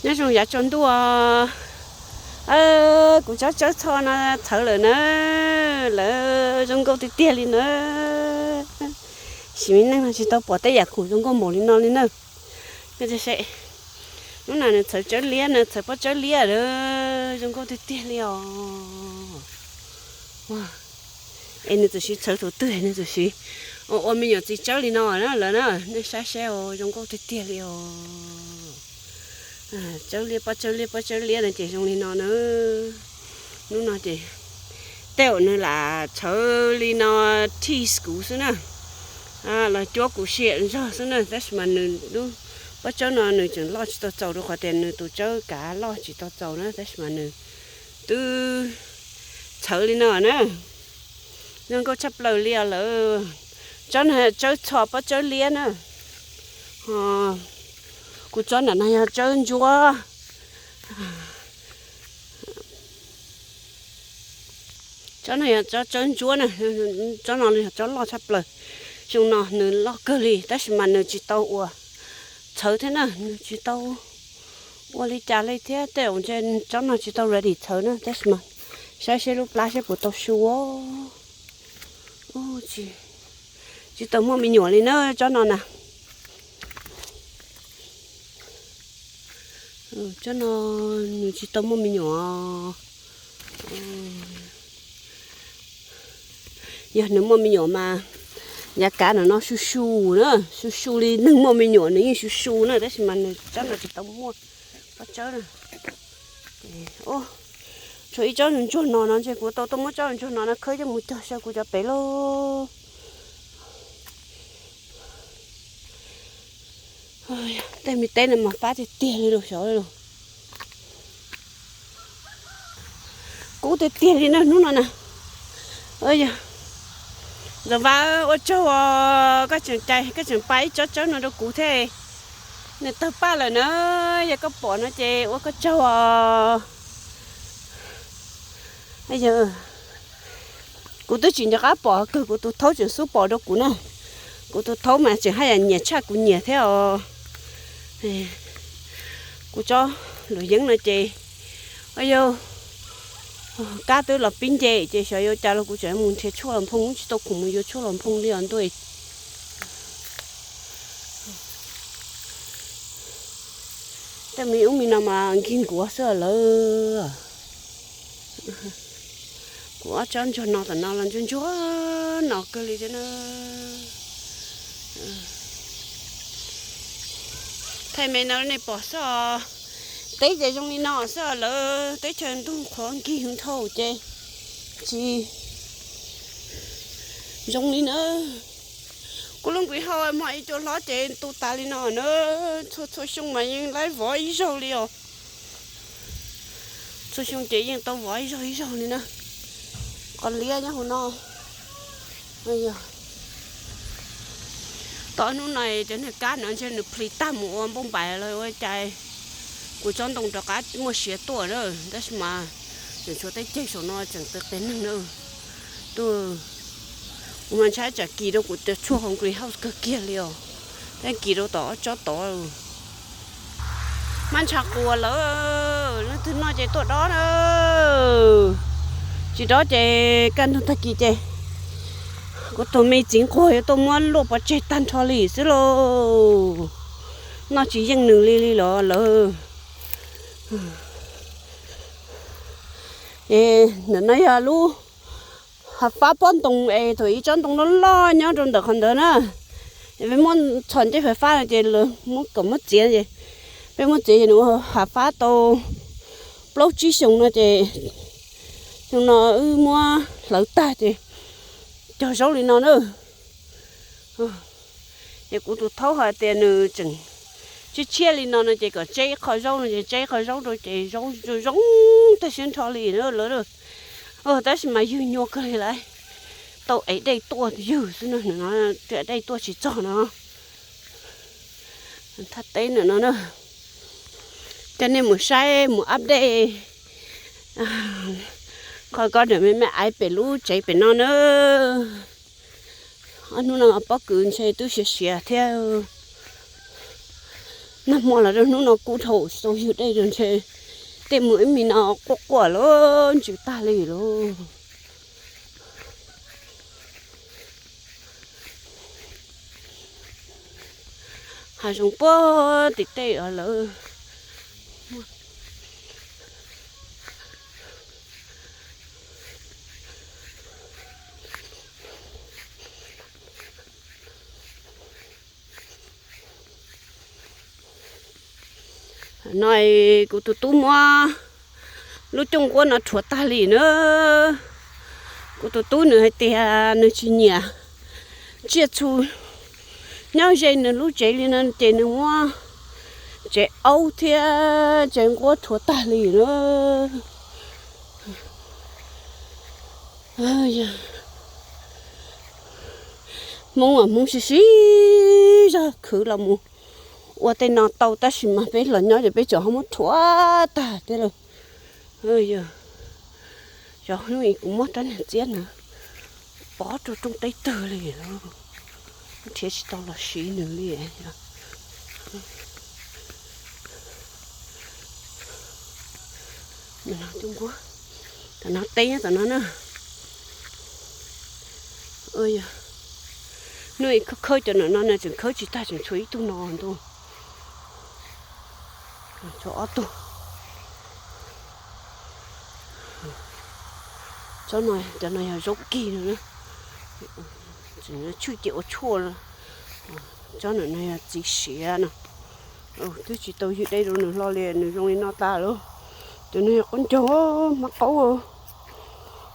Nyob zoo yav tsaus ntuj, kuv tsob tsawb txho no txhawv lawm na, lawv zoo nkauj tiag tiag li na. Sim neej no tsis tau pom tej yam khoom zoo nkauj npaum li no li na. Hnub no nws txhawv tsawb liab, nws txhawv pob tsawb liab lawm, zoo nkauj tiag tiag li os. Es nws txawm siv txhawv thaum twg nws txawm siv ua me nyuam txiv tsawb li no na lawm na, nej saib seb zoo nkauj tiag tiag li os. Tsawb liab pob tsawb liab pob tsawb liab no ces zoo li no na. Hnub no ces tej zaum nws lam txhawv li no tij kuv xwb na, los cuab kuv siab zog xwb na, tab sis mas nws lub pob tsawb no nws tseem loj tsis tau txaus rau qhov tias nws tus tsawb kav loj tsis tau txaus na, tab sis mas nws twb txhawv li no na. Zoo nkauj tshaj plaws li os lawm. Tsob no tsawb txho pob tsawb liab na. Kuv tsob nram no yog tsawb ntsuab. Tsob no yog tsob tsawb ntsuab na, tsob no yog tsob loj tshaj plaws. Xyoo no nws loj kawg li tab sis mas nws tsis tau ua txhawv thiab na, nws tsis tau ua li cas li thiab, tej zaum ntshe tsob no tsis tau ready txhawv na, tab sis mas saib seb lub plab seb puas tau su. Tsis tau muaj me nyuam li na tsob no na. Tsob no nws tsis tau muaj me nyuam. Yog nws muaj me nyuam mas yav kav no no su su na, su su li neeg muaj me nyuam nws yeej su su na, tab sis mas nws tsob no tsis tau muaj pob tsawb na. Tshuav ib tsob ntsuag no no ntshe kuv tau tuaj muab tsob ntsuag no no khawb coj mus cog saib kuv cov pem lauj. Tej me teb no mas fab tiag tiag li los xyov li los. Kub tiag tiag li na hnub no na. Yog Ntxoov Vaj, ua tsaug os, koj tseem cais, koj tseem pab ib tsob tsawb no rau kuv thiab. Nws tawg paj lawm na, yog koj pom no ces ua koj tsaug os. Kuv twb tsis nco qab pom kawg, kuv tus thaub tseem xub pom rau kuv na. Kuv tus thaub mas tseem haj yam nyiam tshaj kuv nyiam thiab os. Kuv tsob luam yeeb no ces, yog kab twb los pib nce ces xyov yuav cas los kuv tseem mus nrhiav tshuaj los nphoo, tsis tau khoom mus yuav tshuaj los nphoo li os ntuj. Tej me ub me no mas nkig nkuav xwb lawm. Kuv ob tsob ntsuag no tam no los ntsuag ntsuag no kawg li thiab na. Thaij me no nej pom xwb os. Teb ces zoo li no xwb lawm, teb chaws ntuj qhuav nkig hwv dhau ces tsis zoo li na. Kuv lub nqis hau mas ib co hlob ces tu tas li no na. Txhua txhua xyoo mas yeej laib vov ib zaug li os. Txhua xyoo ces yeej tau vov ib zaug ib zaug li na. Qos liab nyob hauv no. Tom hnub no cov niag kab no ntshe nws plhis tag mus ua npauj npaim los ua cas. Kuv tsob ntoo rov qab muaj siav tuaj na, tab sis mas tseem tshuav tej ceg saum no tseem tawg qias neeg na. Tuj, kuv mas ntshai tsam kis rau kuv cov tshuaj hauv greenhouse kawg kiag li os. Tej kis rau tom ob tsob tod. Mab ntsha quas lawm, leej twg noj ces tuaj dob na. Tsis dob ces kaj ntug tag kis ces kuv tus me txiv nquag yuav tuaj muab luaj pov tseg tag nrho li xwb lauj. Noj tsis yeej nws li li los lawm. Es ntawm no yog lub hav fab pob ntoo es thaum ub tsob ntoo loj loj nyob rau ntawm qhov ntawd na. Es peb muab txhom ncej fais fab no ces lawv muab kom muab txiav ces peb muab txiav ces nws ua hav fab tau plaub tsib xyoos no ces xyoo no wb muab hlawv tag ces cog zaub li no na. Ces kuv tus thaub hais tias nws tseem tshiab tshiab li no no ces kom tseb ib qho zaub no ces tseb ib qho zaub rau ces zaub zoo zoo tag siab nrho li na lawv. Tab sis mas ywg nyuaj kawg li lawm, tau ev dej tuaj ywg xwb no, dej tuaj tsis txog no. Thaj teb ntawm no na, coj nej mus saib mus update qhov ko ntawm me me aiv pem lub tsev pem no na. Ob hnub no pob kws ntshe twb siav siav thiab. Nag hmo los rau hnub no kub dhau tsis tau ywg dej rau ntshe tej mus ib me no quaj quaj lawm ntsws tag li lauj. Hav zoov puag tim tej os lawm. No kuv tus tub muab lub cooj nquab no rhuav tag li na. Kuv tus tub nws hais tias nws tsis nyiam tsiaj txhu nyob ze nws lub tsev li no ces nws muab tsev aub thiab tsev nquab rhuav tag li na. Hmoob mas Hmoob sib sib zog khwv los mus ua tej no tau tab sis mas peb los nyob ces peb tseem ho muab rhuav tag thiab lauj. Yog hnub ib kuv muab rab niag txiab na pov rau rooj teb twg li lauj, nrhiav tsis tau los siv nws li. Tam no teb nyob tom no na. Hnub ib khawb khawb cov no no na tseem khawb tsis tag tseem tshuav ib tug no ntuj. Tshuav ob tug. Tsob no, cov no yog zaub kig no na. Tseem tshwj ces ua tshuaj. Tsob no no yog txiv siav no. Twb tsis tau ywg dej rau nws hlo li nws zoo li no tas lauj. Cov no yog qaub ncaug hmab qaub.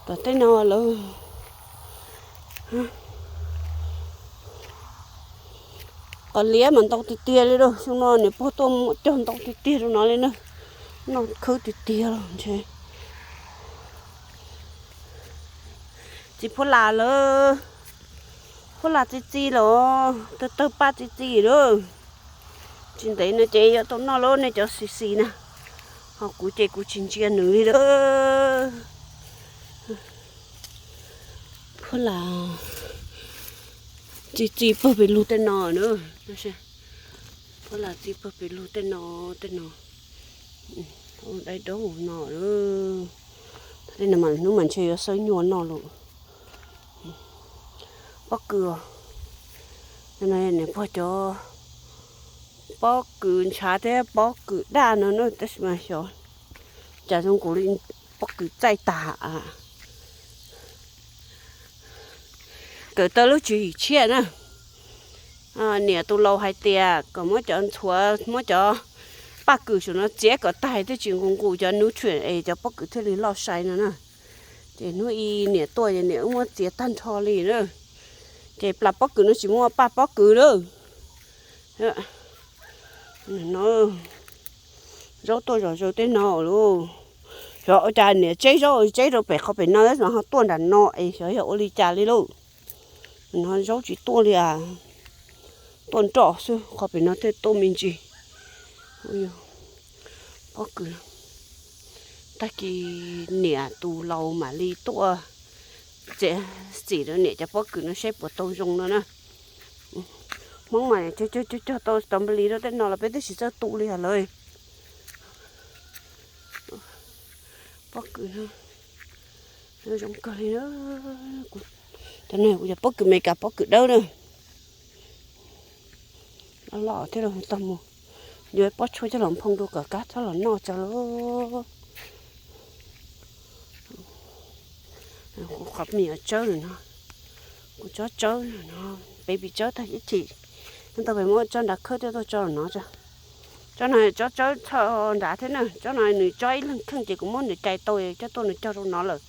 Tom tej no lawm. Qos liab mas ntau tiag tiag li lauj, xyoo no niam pog tuaj muab cog ntau tiag tiag rau no li na. Noj khwb tiag tiag los ntshe. Txiv phuab las lawm, phuab las txi txiv los tawg tawg paj txi txiv lawm. Tsis ntev no ces yuav tau noj lawm nej cov xis xis na. Ho kuv ces kuv tsis ntsia nws li lawm. Phuab las txi txiv pawg pes lug tej no na. Phuab las txi pawg pes lug tej no, tej no. Dai daub no. Tej no mas hnub mas ntshe yuav xawb nyuaj noj lawm. Pob kws, niam pog cov pob kws ntshav thiab pob kws daj no na tab sis mas xyov cas zoo nkaus li pob kws txaij tas. Kawm tau lub tswv yim tshiab na. Niam tus laus hais tias kom muab cov ntxhuav muab cov paj kws saum no txiav kom tag thiaj tsis nqus nqus cov nutrient es cov pob kws thiaj li loj sai no na. Ces hnub ib niam tuaj ces niam wb muab txiav tag nrho li na. Ces plas pob kws no tsis muaj paj pob kws lawm. No, zaub tuaj zom zaws tej no lauj. Xyov ua cas niam tseb zaub tseb rau pem qhov pem no tab sis ho tuaj nram no es xyov yog ua li cas li lauj. No zaub tsis tuaj li as, tuaj nroj xwb, qhov pem no thiaj tuaj me ntsis. Pob kws, tag kis niam tus laus mam li tuaj txiav txim rau niam cov pob kws no seb puas tau zoo no na. Hmoob mas cog cog cog tau strawberry rau tej no los peb twb tsis txawj tu li os lawv. Pob kws no zoo kawg li. Cov no kuv cov pob kws Amelikas pob kws dawb na. Loj loj thiab los tau mus. Yuav pob tshuaj coj los nphoo dua kom kab txhob los noj tsawv lauj. Kuv qhov me nyuam tsawb lawm no, kuv tsob tsawb no, baby tsawb tag ib chim, ntau pem muab tsob nrad khawb thiab tuaj tso no. Tsob no tsob tsawb txho nrad thiab na, tsob no nws tsob ib leeg kheej ces kuv muab nws cais tau coj tuaj nws cog rau no lawm,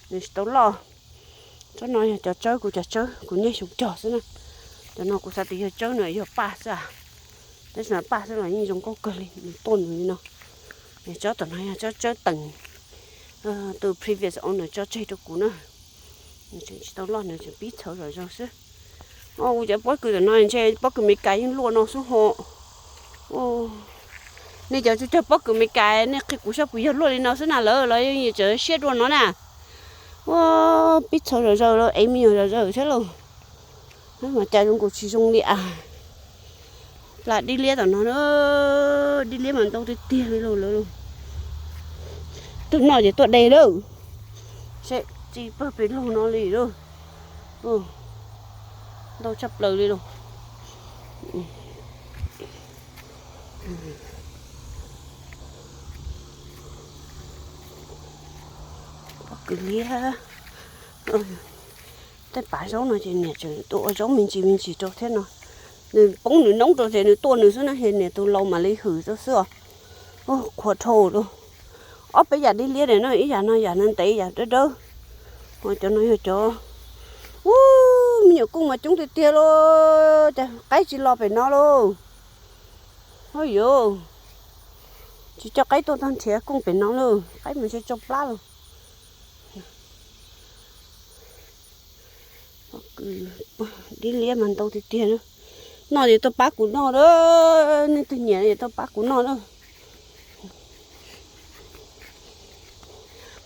nws tsis tau loj. Tsob no yog cov tsawb kuv cov tsawb kuv niaj xyoo cog xwb na. Cov no kuv xav tias yog tsawb no yog paj xwb a, tab sis mas paj xwb los yeej zoo nkauj kawg li, nws tuaj nws li no. Tsob tom no yog tsob tsawb teem tus previous owner tso tseg rau kuv na. Nws tseem tsis tau loj, nws tseem pib txhawv zom zaws xwb. Kuv cov pob kws tom no ntshe pob kws Amelikas yeej luaj no xwb ho. Nej cov tsis cog pob kws Amelikas nej qhia kuv saib puas yog luaj li no xwb na lawm los yeej tseem siab dua no na. Ua pib txhawv zom zaws los ev me nyuam zom zaws thiab lauj. Mas cas zoo nkaus tsis zoo li as. Plas dib liab tom no na, dib liab mas ntau tiag tiag li lauj lawv. Tus no ces tuaj de lawm, seb tsis pawg pes lug no li lauj. Ntau tshaj plaws li lauj. Pob kws liab. Tej pav zaub no ces niam tseem tuaj ua zaub me ntsis me ntsis rau thiab no. Nws poob nws noob rau ces nws tuaj nws xwb na, es niam tus laus mam li hwm rau xwb os. Qhuav dhau lauj. Ob peb yam dib liab na, ib yam no yam no ntev yam dawb dawb. Cov no yog cov, ub, me nyuam kooj mas coob tiag tiag lauj, cas qaib tsis los pem no lauj. Ua yuav, tsis coj qaib tuaj tag nrhiav kooj pem no lauj, qaib mas tsis tsau plab lauj. Dib liab mas ntau tiag tiag na. Noj ces tuaj pab kuv noj na, nej twg nyiam ces tuaj pab kuv noj na.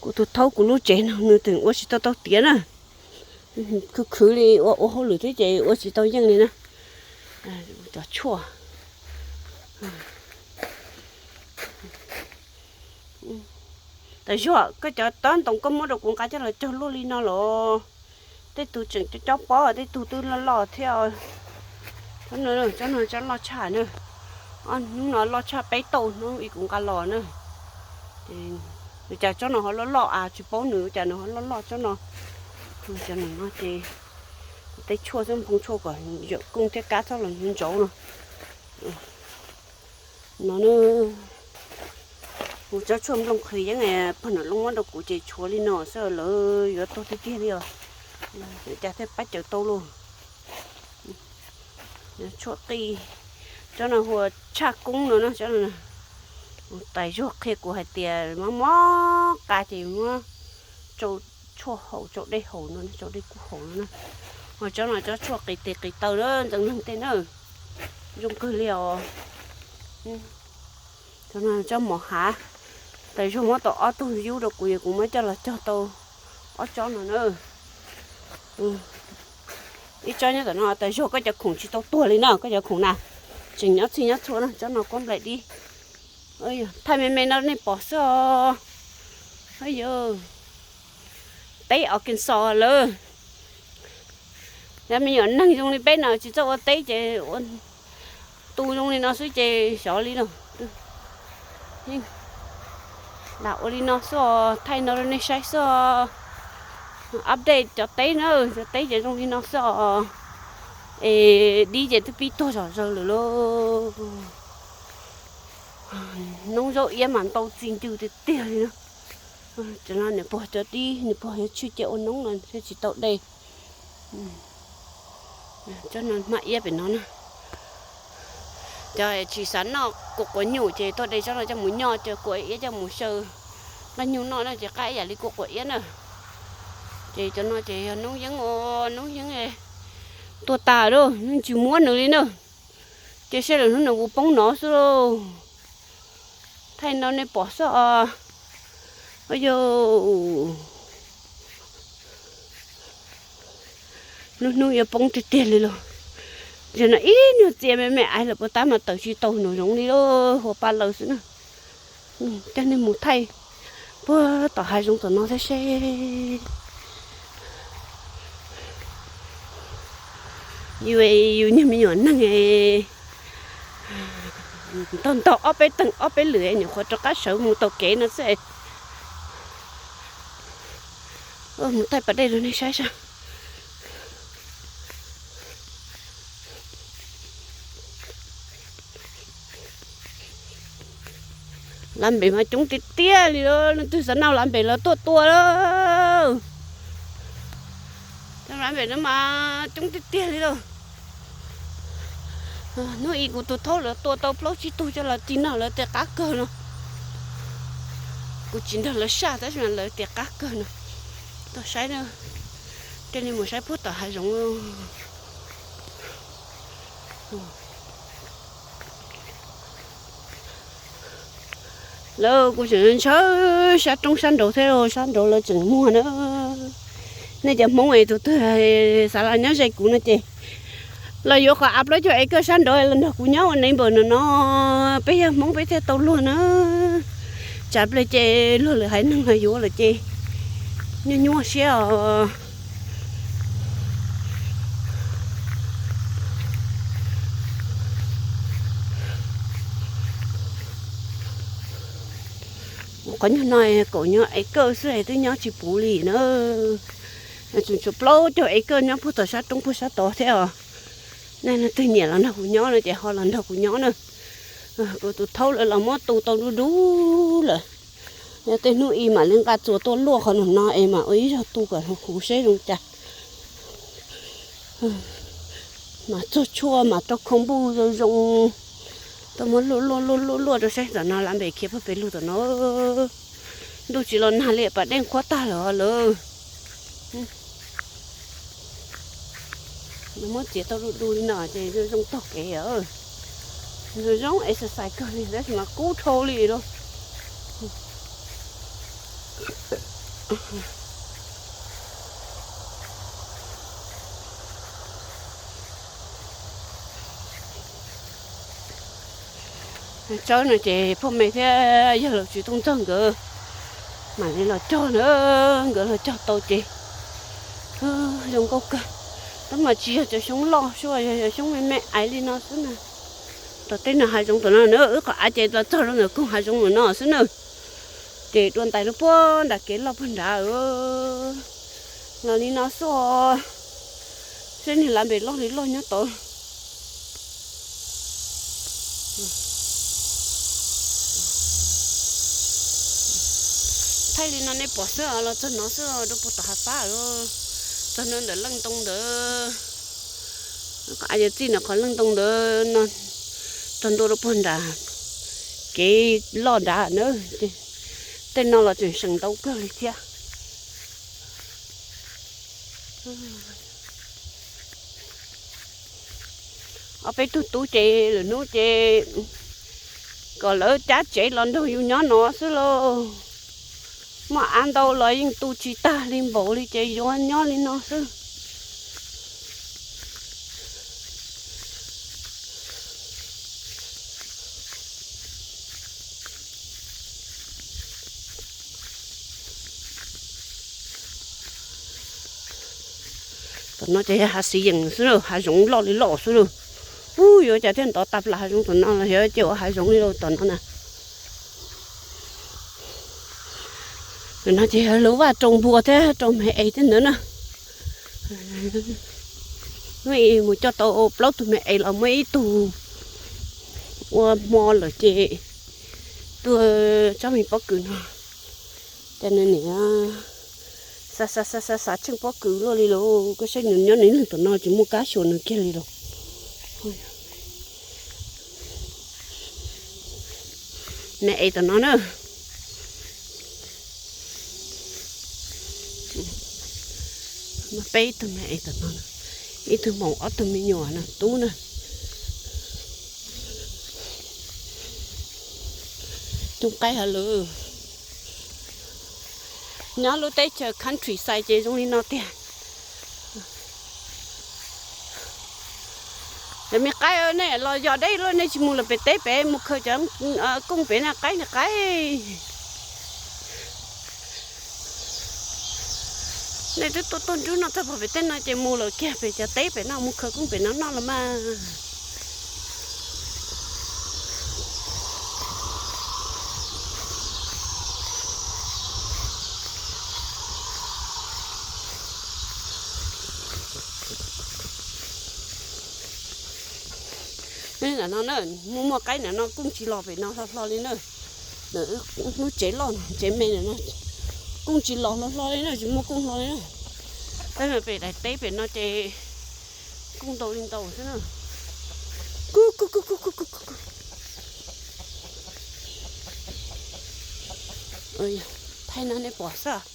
Kuv tus thaub kuv lub tsev no nws tseem ua tsis tau tau tiav na. Khwv khwv li ua ua hauj lwm thiab ces ua tsis tau yeej li na. Cov tshuaj. Tas zog koj cov tob ntoo koj muab rau kuv nqa coj los cog luaj li no los. Tej tug tseem cob cob pob, tej tug twb loj loj thiab. Tsob no, tsob no tsob loj tshaj na. Hnub no loj tshaj peb tauj hnub ib kuv nqa los na. Ua cas tsob no ho loj loj a, tsis paub nws ua cas nws ho loj loj tsob no. Cov no no ces tej tshuaj xwb, nphoo tshuaj kom yawm kooj thiab kab txhob los ntauv no. No na, mus tsob tshuaj nplooj qhwv yeeb pog nam loob muab rau kuv ces tshuav li no xwb lawv yuav tuag tiag tiag li os. Cas thiaj pab cawv tau lauj. Tshuaj qij, tsob no hu ua tshaj koob no na, tsob no. Tais Zuag qhia kuv hais tias mob mob qa ces muab tsau tshuaj haus, tsau dej haus no, tsau dej kub haus no na. Ho tsob no tsob tshuaj qis tes qis taw na, ntxeev neeg tej na. Zoo kawg li os. Tsob mos hav, Tais Zuag muab tau ob tug yub rau kuv, kuv muab coj los cog tau ob tsob no na. Ib tsob nyob tom no, Tais Zuag koj cov khoom tsis tau tuag li na, koj cov khoom na, tseem nyob txhij nyob txhua na, tsob no kuab nplaim dib. Thaij me me no nej pom xwb os. Yog teb Arkansas lawm. Yog me nyuam neeg zoo li peb no tsis txawj ua teb ces ua tu zoo li no xwb ces xyov li no. Lam ua li no xwb os, thaij no rau nej saib xwb os. Update cov teb na, cov teb ces zoo li no xwb os. Es dib ces twb pib tuag zom zaws lawm lauj. Noob zaub iab mas ntau txi ncw tiag tiag li na. Cov no niam pog cov dib, niam pog yuav tshwj cia ua noob no thiaj tsis tau de. Cov no hmab iab pem no na. Cov tsis xav noj kua quav nyuj ces tuaj de tsob no coj mus noj, cov kua iab coj mus xyaw nqaij nyuj noj na ces qab ib yam li kua quav iab na. Ces cov no ces yog noob yeeb os, noob yeeb tuaj tas lawm, yeej tsis muab nws li na. Ces seb lwm hnub nws puas poob no xwb lauj. Thaij no nej pom xwb os. Yog lub hnub yuav poob tiag tiag li lauj. Ces no ib nyuag txias me me aiv lawm puas tab mas tawm tsis tau nws zoov li lauj, hua pa laws xwb na. Coj nej mus thaij puag tom hav zoov tom no thiab seb. Yus, yus niag me nyuam neeg ntog ntog ob peb teeg ob peb lwm nyuam qhuav rov qab sawv mus taug kev no xwb. Mus thaij pas dej rau nej saib saib. Lawv npem mas coob tiag tiag li lauj, leej twg xav noj lawv npem los tuaj tua lauj. Lawv npem no mas coob tiag tiag li lauj. Hnub ib kuv tus thaub lawv tua tau plaub tsib tug coj los tig noj lawv tias qab kawg no. Kuv tsis nrog lawv saj tab sis mas lawv tias qab kawg no. Tuaj saib na, cia li mus saib puag tom hav zoov. Lawv kuv tseem ntshaw sab roob sab nraud thiab, sab nraud lawv tseem muag na. Nej cov Hmoob es tus twg xav los nyob ze kuv no ces Los yuav qhov av plaub caug acre sab nraud los nrog kuv nyob ua neighbor no no, peb yog Hmoob peb thiaj tau luag na. Tsam pliag ces luag lwm haiv neeg los yuav lawm ces nyuaj nyuaj siab os. Qhov nyuag no kaum nyuag acre xwb es twb nyob tsis puv li na. Tseem tshuav plaub caug acre nyob puag tom sab roob puag sab tod thiab os. Nej leej twg nyiam los nrog kuv nyob no ces ho los nrog kuv nyob na. Kuv tus thaub lawv los muab tu tau dub dub lawm. Yog tej hnub ib mam li nqa txuas tuaj luaj qhov no no es mam ua ib zaug tu kom huv seb zoo cas. Mas txog tshuaj mas rau khau npuj zoo zoo. Tuaj muab luaj luaj luaj luaj luaj rau seb tom no lav npem khiav puag pem lug tom no. Ntuj tsis los nag li pas dej qhuav tag lawm lawm. Nws muab txiav tau du du li no ces zoo zoo taug kev. Zoo zoo exercise kawg li tab sis mas kub dhau li lauj. Tsawb no ces phauj me thiab yawg laus tsis tuaj ntxog nkawd mam li los cog na, nkawd los cog tau ces zoo nkauj kawg. Tab mas tsis yog cov xyoob loj xwb, yog xyoob me me aiv li no xwb na. Tom tej no hav zoov tom no na, wb qhov av ces los txog rau ntawm koog hav zoov no xwb na. Ces dua ntais rau puag nram kev loj puag nrad los li no xwb. Seb niag lav npem loj li loj nyob tod. Thaij li no nej pom xwb los txog no xwb rau puag tom hav fab. Txog no ntawm leej ntoo ntawd, qhov av yog txij ntawm qhov leej ntoo ntawd no txog ntua rau puag nrad kev loj nrad na. Tej no los tseem seem ntau kawg li thiab. Ob peb tug tub ces lwm hnub ces kom lawv cab tsev los nrog yus nyob no xwb lauj. Muaj av ntau los yeej tu tsis tag li npaum li ces yuav nyob li no xwb. Tom no ces hav xiv yeem xwb lauj, hav zoov loj li loj xwb lauj. Ub, yuav cas thiaj ntov tas plas hav zoov tom no los yog ces ua hav zoov li lauj tom no na. No ces lub vaj rau npua thiab rau me es thiab ntawd na. Hnub ib mus coj tau plaub tug me es los muaj ib tug ua hmo lawm ces tuaj tsob me pob kws no. Ces nws niam xav xav xav xav xav tsheej pob kws luaj li lauj, koj saib nws nyob nws leeg tom no tsis muaj kab xyuas nws kiag li lauj. Me es tom no na. Muaj peb tug me es tom no, ib tug hmoov ob tug me nyuam no tub na. Coob qaib heev lawm. Nyob lub teb chaws countryside ces zoo li no tiag. Cov me qaib, nej los yos deb lawm nej tsis mus lawm pem teb pem mus khaws cov kooj pem na, qaib na qaib. Nej twb tuaj tuaj nrub no txog pem teb no ces mus lawm kiag pem cov teb pem no mus khaws kooj pem no noj los mas. Ntawm no na, muaj muaj qaib ntawm no kooj tsis los pem no hlo hlo li na. Ntawm lub tsev loj tsev me ntawm no kooj tsis los hlo hlo li na, tsis muaj kooj hlo li na. Tab mas pem daim teb pem no ces kooj ntau li ntau xwb na. Kuj kuj kuj kuj kuj kuj kuj. Thaij no nej pom xwb.